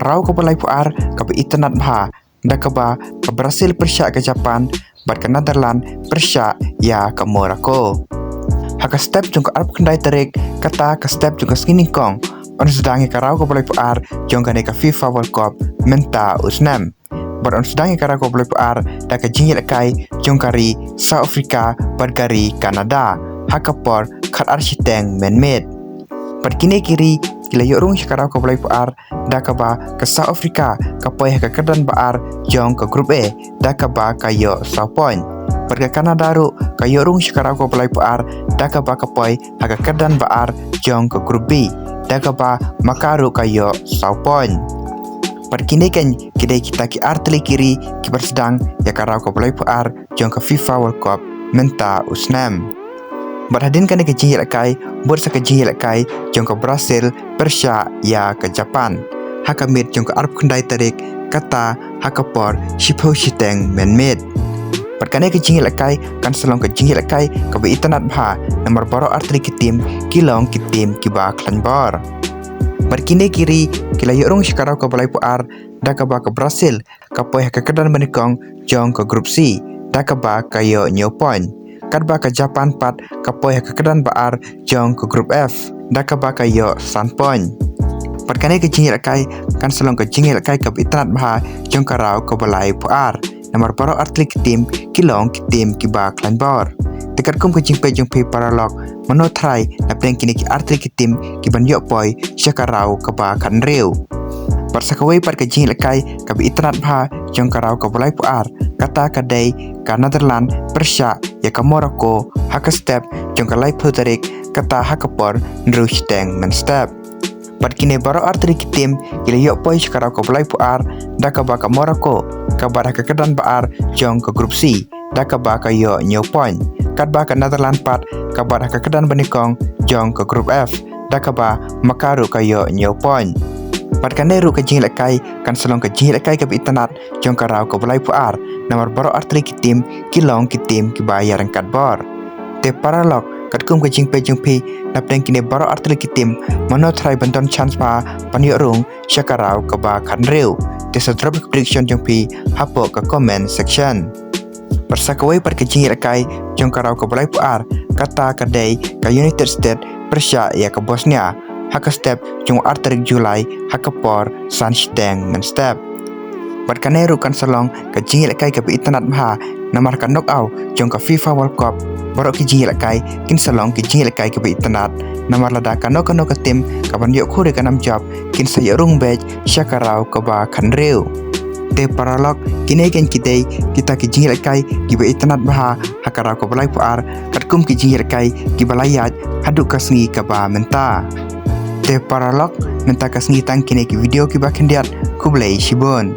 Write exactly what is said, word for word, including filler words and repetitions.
raw kaba laiphew ar kaba itynnad bha, da kaba ka Brazil pyrshah ka Japan, bad ka Netherlands pyrshah ïa ka Morocco. Ha ka step jong ka arphew khyndai tarik, kata ka step jong ka sngi nyngkong, yn sdang ïa ka raw kaba laiphew ar jong kane ka FIFA World Cup mynta u snem. Bad yn sdang ïa ka raw kaba laiphew ar da ka jingïalehkai jong ka ri South Africa bad ka ri Canada, ha ka por khatar shiteng mynmiet. Bad kine ki ri ki la ïoh rung sha ka raw kaba laiphew ar, da kaba ka South Africa ka poi ha ka kyrdan ba ar jong ka Group A, da kaba ka ïoh saw point. Bad ka Canada ruh ka ïoh rung sha ka raw kaba laiphew ar, da kaba ka poi ha ka kyrdan ba ar jong ka Group B, da kaba ma ka ruh ka ïoh saw point. Bad kine kein ki dei kita ki artylli ki ri kiban sdang ïa ka raw kaba laiphew ar jong ka FIFA World Cup mynta u snem. Bad hadien kane ka jingïalehkai, bud sa ka jingïalehkai jong ka Brazil pyrshah ïa ka Japan, ha ka miet jong ka arphew khyndai tarik, kata ha ka por shiphew shiteng mynmiet. Bad kane ka jingïalehkai kan sa long ka jingïalehkai kaba itynnad bha, namar baroh artylli ki tim ki long ki tim kiba khlaiñ bor. Bad kine ki ri ki la ïoh rung sha ka raw kaba laiphew ar, da kaba ka Brazil ka poi ha ka kyrdan ba nyngkong jong ka Group C, da kaba ka ïoh hynñiew point. Katba ka Japan pat ka poi ha ka kyrdan ba ar jong ka Group F, da kaba ka ïoh san point. Bad kane ka jingïalehkai kan sa long ka jingïalehkai kaba itynnad bha jong ka raw kaba laiphew ar, namar baroh artylli ki tim ki long ki tim kiba khlaiñ bor. Te katkum ka jingpeit jong phi paralok, mano tharai napdeng kine ki artylli ki tim kiban ïoh poi sha ka raw kaba khathynriew? Bad sa kawei pat ka jingïalehkai kaba itynnad bha jong ka raw kaba laiphew ar, kata ka dei ka Netherlands pyrshah ïa ka Morocco ha ka step jong ka laiphew tarik, kata ha ka por hynriew shiteng mynstep. Bad kine baroh artylli ki tim ki la ïoh poi sha ka raw kaba laiphew ar, da kaba ka Morocco ka bat ha ka kyrdan ba ar jong ka Group C, da kaba ka ïoh hynñiew point. Katba ka Netherlands pat ka bat ha ka kyrdan ba nyngkong jong ka Group F, da kaba ma ka ruh ka ïoh hynñiew point. Bad kane ruh ka jingïalehkai kan sa long ka jingïalehkai kaba itynnad jong ka raw kaba laiphew ar, namar baroh artylli ki tim ki long ki tim kiba ïaryngkat bor. Te paralok, katkum ka jingpeit jong phi, napdeng kine baroh artylli ki tim, mano tharai ban don chance bha ban ïoh rung sha ka raw kaba khathynriew? Te sa drop ka prediction jong phi hapoh ka comment section. Bad sa kawei pat ka jingïalehkai jong ka raw kaba laiphew ar, kata ka dei ka United States pyrshah ïa ka Bosnia ha ka step jong u ar tarik July ha ka por san shiteng mynstep. Bad kane ruh kan sa long ka jingïalehkai kaba itynnad bha, namar ka knockout jong ka FIFA World Cup, baroh ki jingïalehkai kin sa long ki jingïalehkai kaba itynnad, namar lada kano kano ka tim kaban ïoh khur ïa ka nam jop kin sa ïoh rung beit sha ka raw kaba khathynriew. Te paralok, kine kein ki dei kita ki jingïalehkai kiba itynnad bha ha ka raw kaba laiphew ar, katkum ki jingïalehkai kiba la ïaid haduh ka sngi kaba mynta. Te paralok, mynta ka sngi tang kine ki video kiba khyndiat, khublei shibun.